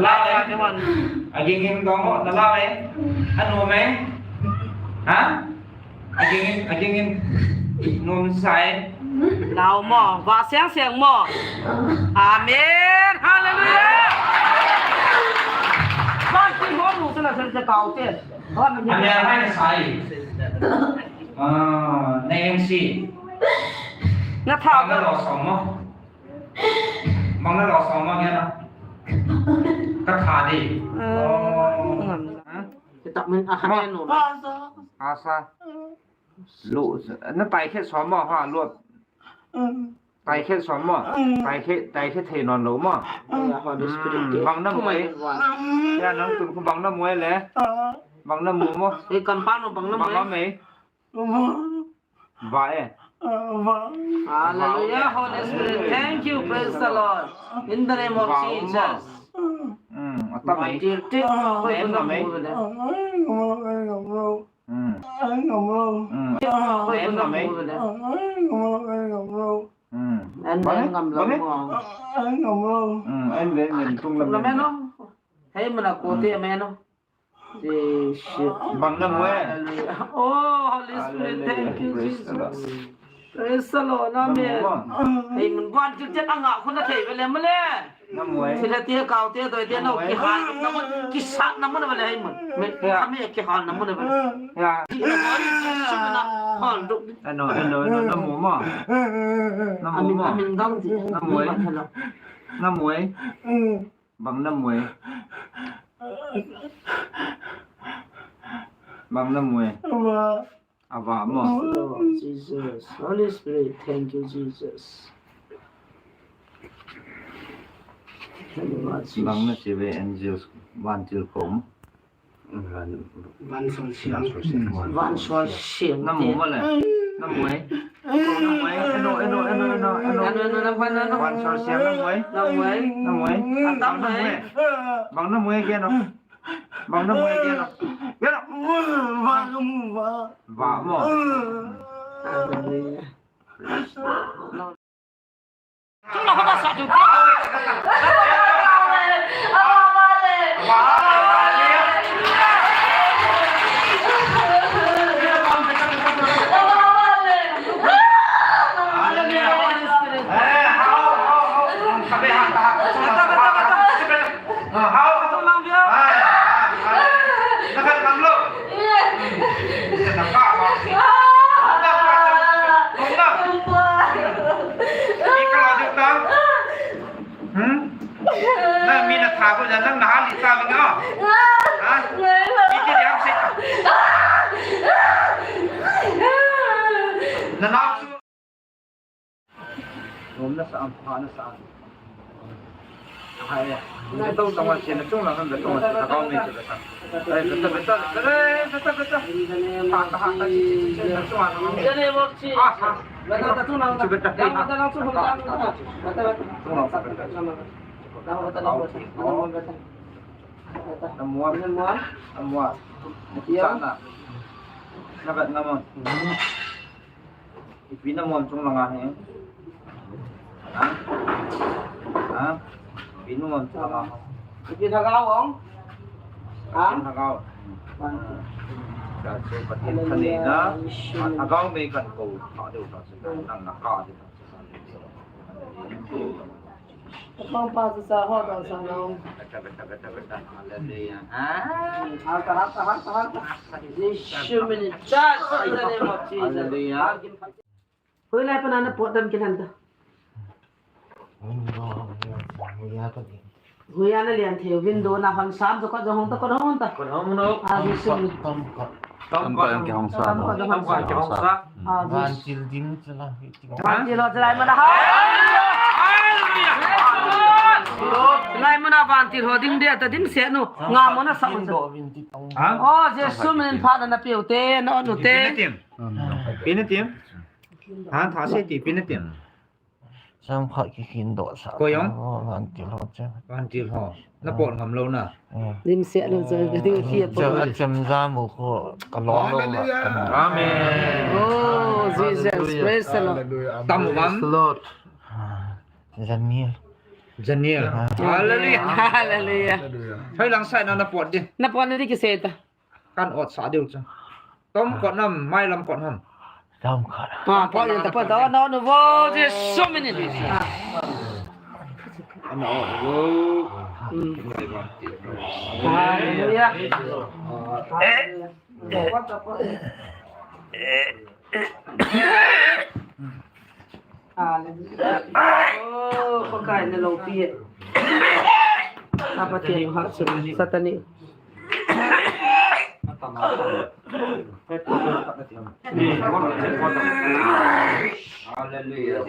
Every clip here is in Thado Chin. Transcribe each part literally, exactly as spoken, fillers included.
Nala le. Aging in dong mo, nala le. Anu me. Ha? Aging in, aging in. Num sai. Nau mo, va siang siang mo. Amen. Hallelujah. Ba ki mo nu sa na sa sa kau te. Ba mi. Amen. Hai sai. Ah, name si. Na tha. Bang na lo som mo. Bang na lo som mo nge na. Ka tha di. Oh. Kita min a ha no. Asa. Lu, na tai khe som mo ha, lu. Tai khe som mo. Tai khe, tai khe thei non lo mo. Ya, Holy Spirit. Bang na mo. Ya, nang tun khu bang na mo le. Bang na mo mo. E kan pa no bang na mo. Bang na mo. Ba e. Hallelujah, Holy Spirit. Thank you, praise the Lord. In the name of Jesus. Hmm, atam e. Em na me. Hmm. Em na me. Hmm. Em na me. Hmm, em ve, em tung la me. Hei, mana kote me no. Bang na mo e. Hallelujah. Oh, Holy Spirit, thank you, Jesus. Praise the Lord. Amen. Hei mun ban kil chen anga khun na thei ve le mo le. Na mo e. Sila ti kau te doi te no ki hal na mo, ki sat na mo na ve le hei mun. Me ka me ki hal na mo na ve. Ya. Hal do. Ano, ano, ano, na mo mo. Na mo mo. Amin dang ti. Na mo e. Na mo e. Bang na mo e. Bang na mo e. Ava. Ava mo. Oh, Jesus. Holy Spirit, thank you, Jesus. Bang na chi ve angels vantil kom. Van, Vansol Siang. Vansol Siang. Na mu mo le? Na mu e? Na mu e? Eno, eno, eno, eno, eno. Eno, eno, na mu e, na mu e. Vansol Siang na mu e? Na mu e? Na mu e? Atam na mu e? Bang na mu e, keno. Bang na mu e, keno. Keno. Va ka mu va. Va mo. Hallelujah. Hmm? Na mi na tha ko jan nang na ha li ta bang a. Ha? Iti diam se. Na na su. Nom na sa am, pha na sa am. Hai. Na tong tong wa chen na chung lang na tong wa chen na kau me chu ka sa. Ai, beta, beta, beta, beta, beta. Ha, ha, ha, ha, ha, ha, ha, ha. Ah, ha. Beta, beta, beta, beta. Beta, beta. Namuam. Namuam. Namuam. Namuam. Namuam. Ipi na muam chung langa hi? Ha? Ha? Ipi na muam chung langa? Ipi thagau ong? Ha? Ipi thagau? Ka che Pathen thaneina, a thagau mei kan ko, ka deu ta che, nang na ka deu ta che. Bang pa sa sa ho ta sa na ong. Beta, beta, beta, beta. Hallelujah. Ah. Harta, harta, harta, harta. Jesu min in charge in the name of Jesus. Hallelujah. Hoilai pana na pot dam kilan ta. Hoiya na lian thei window na hon sam to kot jong hong ta, kot hong ta. Kot hong no. Ah, Jesu min. Tam kot. Tam kot jong ki hong sa. Tam kot jong hong sa. Tam kot jong hong sa. Ah, Jesu. Vantil ding chala. Vantil ho chalai mana ha. Chalai mana vantil ho ding dia ta dim se no. Nga mo na sa. Ha? Oh, Jesu min pha na na piu te, no, no te. Pi na tim. Pi na tim. Han tha se ti pi na tim. Sam khat ki khin doh sa. Koi jong? Oh, vantil ho che. Vantil ho. Na pot ngam lou na. Eh. Lim se lou che, ka ti ki pot. Che, a chem ja mu ko ka long lou la. Amen. Oh, Jesus. Hallelujah. Praise the Lord. Hallelujah. Tam van. Praise the Lord. Ah, Janiel. Janiel. Ah. Hallelujah. Hallelujah. Hoi lang sai na na pot di. Na pot na di ki se ta. Kan ot sa diu chu. Tom kot nam, mai lam kot nam. Tom kot. Ah, pot ta pot ta, no, no, wo, Jesu min in. Ana ot wo. Hmm. Hallelujah. Hallelujah. Hallelujah. Oh, Pakai na loupi e. Apa tiang hak suri Satani. Hallelujah.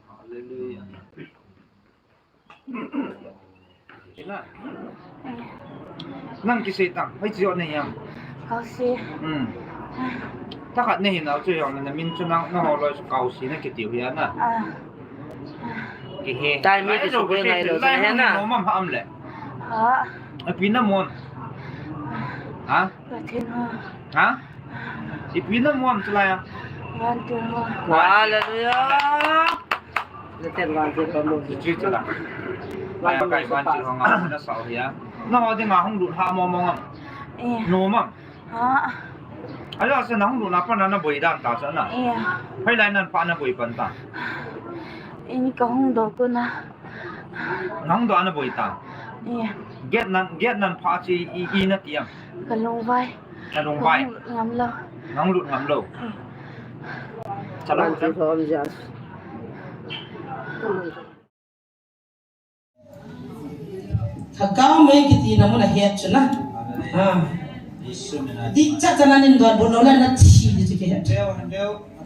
Hallelujah. Ina. Nang kisei tang, hoi chi o nei ham? Kausi. Hmm. Thakhat nei hinau chu jong na min chu nang, nangho loi chu Kausi na kitiu hi ana. Ah. Kihe. Tai mi kisu ko ngai lo chu na. Nom am ha am le. Ha. Ipi na muam. Ha? Pathen ho. Ha? Ipi na muam chu lai a. Vantil ho. Hallelujah. Pathen vantil ho. Chu chu la. Lai a kai vantil ho nga na sao hi a. Nangho dinga hung lut ha mo mo ngam. Eh. Nom am. Ha. Ala sa na hung lut na pa na na boi dan ta sa na. Eh. Hoilai nan pa na boi pan ta. Ini ka hung doh ko na. Na hung doh na boi ta. Eh. Get nan, get nan pa chi i, i na tiam. Ka lungvai. Ka lungvai. Ka hung lut ngam lou. Nang lut ngam lou. Hmm. Chalou. Vantil ho om jas. Thagau mei kiti na mun a het chu na. Ha. Di cha cha na nin don bol lou na na thi di chu kihet.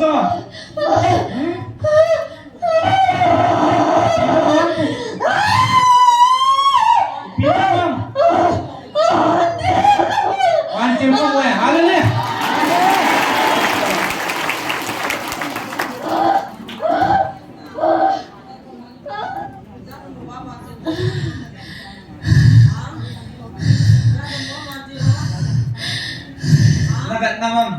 Na vet na mam.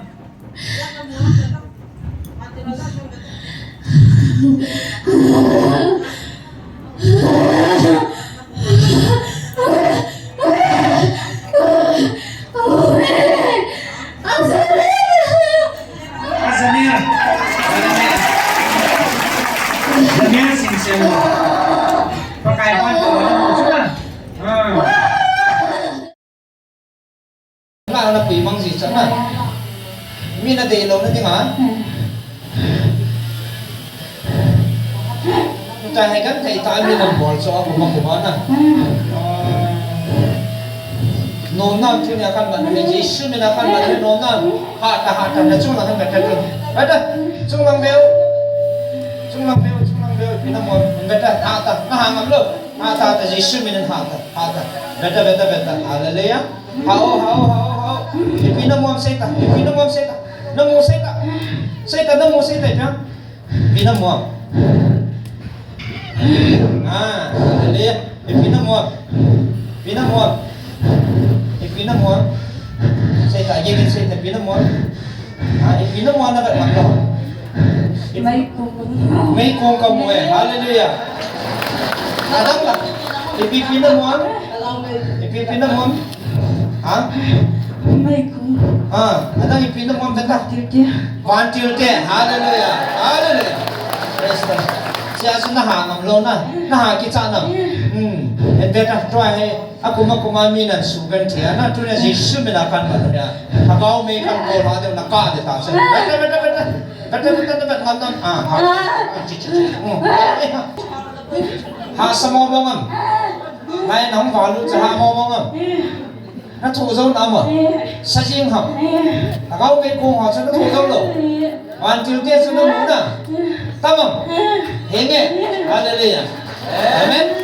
Azamir. Azamir Singsing. Pakai pon ko na mo chuna. Ah. Na na pui mang ji cha na. Mi na dei lou na ding a. Ta hai kan thei ta mi na bol cho a kuma kuma na. Nom na tu ni a kan ban ni Jesu mi na kan ban ni nom na. Ha ta ha ta na chung na kan ta tu. Ba ta. Chung lang beu. Chung lang beu, chung lang beu. Mi na mo. Ba ta ha ta. Na ha ngam lou. Ha ta ta Jesu mi na ha ta. Ha ta. Ba ta ba ta ba ta. Hallelujah. Hao, hao, hao, hao. Ipi na muam sei ta, ipi na muam sei ta. Na muam sei ta. Sei ta, na muam sei ta, ipi na. Ipi na muam. Ah, hallelujah. Ipi na muam. Ipi na muam. Ipi na muam. Sei ta, again, sei ta, ipi na muam. Ha, ipi na muam na vet ngam lou. Meikong. Meikong kamu e. Hallelujah. Adang la. Ipi ipi na muam. Ipi ipi na muam. Ha? Meikong. Ha, adang ipi na muam vet ta. Tilti. Vantil te. Hallelujah. Hallelujah. Praise the Lord. Sia su na ha ngam lou na. Na ha kicha na. Hmm. En vet ta try he. Akuma kuma mi nan su kan thia na tu na Jesu mi na kan ba na. Lhagao mei kan ko ha de na ka de ta se. Beta beta beta. Beta beta beta ngam nam. Ah, ha. Chi chi chi. Hmm. Ha sa mo mo ngam. Ngai nang valu cha ha mo mo ngam. Na thu zo na mo. Sa jing ham. Lhagao mei ko ha cha na thu zo lou. Vantil te chu na mu na. Tamam. Henge. Hallelujah. Amen.